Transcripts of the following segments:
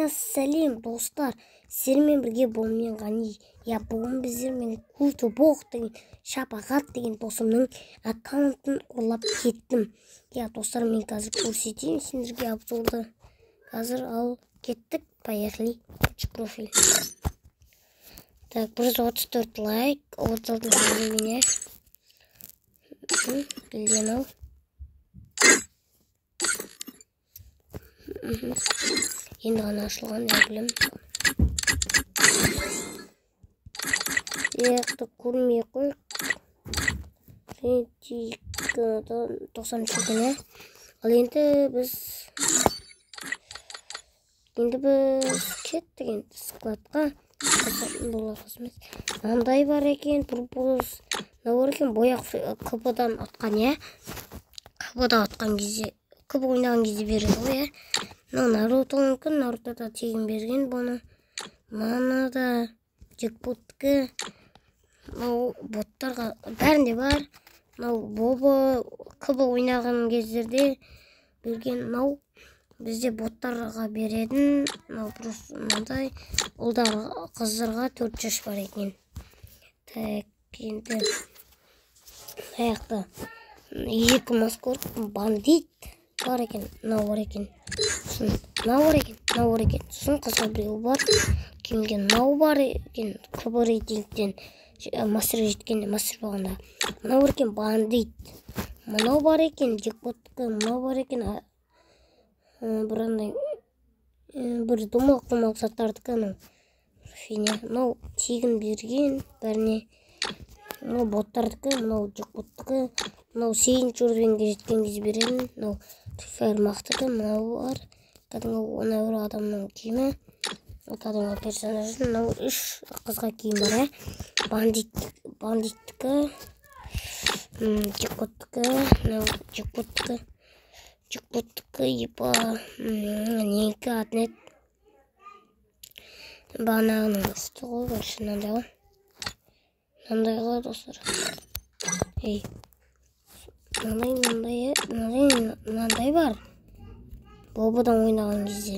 Барлықтарыңа сәлем, достар. Сіздермен бірге мен Ғани. Я бүгін біздер мен Культобог деген Шапағат деген досымның аккаунтын ұрлап кеттім. Я достар, мен қазір көрсетейін сендерге обзорды. Қазір ал кеттік, поехали. Профиль. Так, 134 лайк, 36 меня. Келген. Енді ғана ашылған, я білем. Яқты көрмей қойық. 93 екен, иә. Ал енді біз кеттік енді складқа. Мынандай бар екен, турбоз. Мынау бар екен, бояқ КБ-дан атқан, иә. КБ-да атқан кезде, КБ ойнаған кезде береді ғой, иә. Мынау Наруто мүмкін, Наруто да тегін берген бұны. Мына да джекпоттікі. Мынау боттарға бәрінде бар. Мынау Боба КБ ойнаған кездерде берген. Мынау бізде боттарға беретін. Мынау просто мынандай ұлдар қыздарға 4 жас бар екен. Так, енді аяқта екі маскор бандит бар екен, мынау бар екен, сосын мынау бар екен, мынау бар екен, сосын қызға біреу бар, киімге мынау бар екен, КБ рейтингтен мастер жеткенде, мастер болғанда мынау бар екен, бандит, мынау бар екен, джекпоттікі, мынау бар екен, бір андай бір домалақ домалақ заттардікі, анау фигня, мынау тегін берген бәріне, мынау боттардікі, мынау джекпоттікі, мынау 8-ші уровеньге жеткен кезде беретін, мынау фермақтікі, мынау бар, кәдімгі мынау бір адамның киімі, кәдімгі персонаждың, мынау 3 қызға киім бар, иә, бандиттікі, джекпоттікі, мынау джекпоттікі, джекпоттікі, епа, ненікі атын еді, бағанағының үсті ғой, короче, мынандай ғой, мынандай ғой, достар, ей, мынандай, мынандай, мынандай, мынандай бар. Бобадан ойнаған кезде.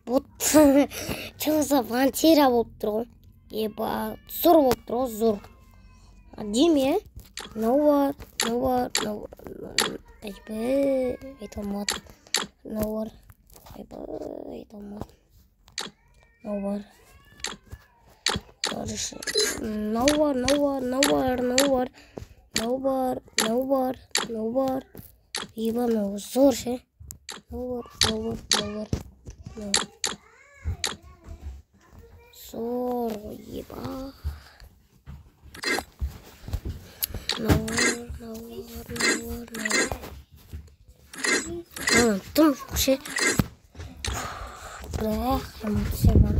Бот чыңса пантера болып тұр ғой. Еба, зор болып тұр ғой, зор. Әдемі, иә? Мынау бар, мынау бар, мынау айбай, айта алмадым. Мынау бар, айбай, айта алмадым. Мынау бар. Мынау бар, мынау бар, мынау бар, мынау бар. Мынау бар, мынау бар, мынау бар. Еба, мынау зор ше. Мынау бар, мынау бар, мынау бар, мынау. Зор ғой, еба. Мынау бар, мынау бар, мынау бар, мынау бар. Мынау тым жоқ ше. Бірақ эмоция бар.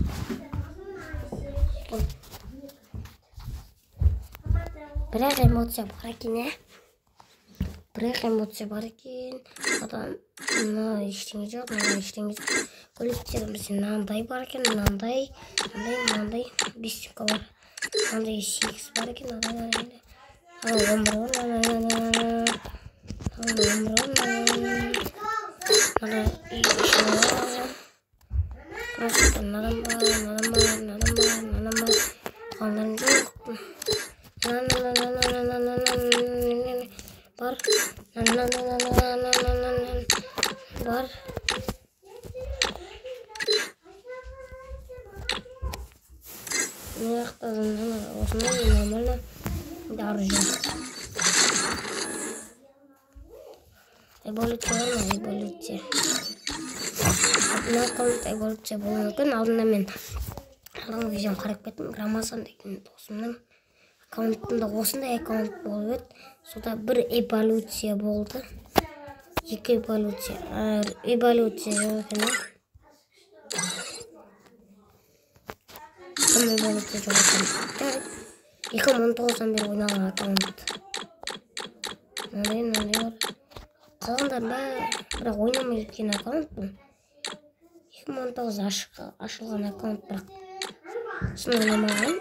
Бірақ эмоция бар екен, ә? Бірақ эмоция бар екен. Одан мына ештеңе жоқ, мына ештеңе жоқ. Көліктер бізде мынандай бар екен, мынандай, мынандай, мынандай 5 сумка бар. Мынандай 8 бар екен, мынандай, 11 бар, мынандай, 11 бар, мынандай 3 бар. Просто мынадан бар, мынадан бар, мынадан бар, мынадан бар. Қалғандарым жоқ. Бар, бар. Мына жақта осындай нормально оружие. Эволюция бар ма? Эволюция. Мына аккаунт эволюция болуы мүмкін. Алдында мен алдыңғы видеоны қарап кеттім. Рамазан деген досымның аккаунтында осындай аккаунт болып еді. Сонда бір эволюция болды. 2 эволюция. Эволюция жоқ екен. Бір эволюция жоқ екен. 2019-дан бері ойнаған аккаунт. Мынандай, мынандай бар. Қалғандардың бәрі бірақ ойнамай кеткен аккаунт бұл. 2019 ашылған аккаунт, бірақ соны ойнамаған.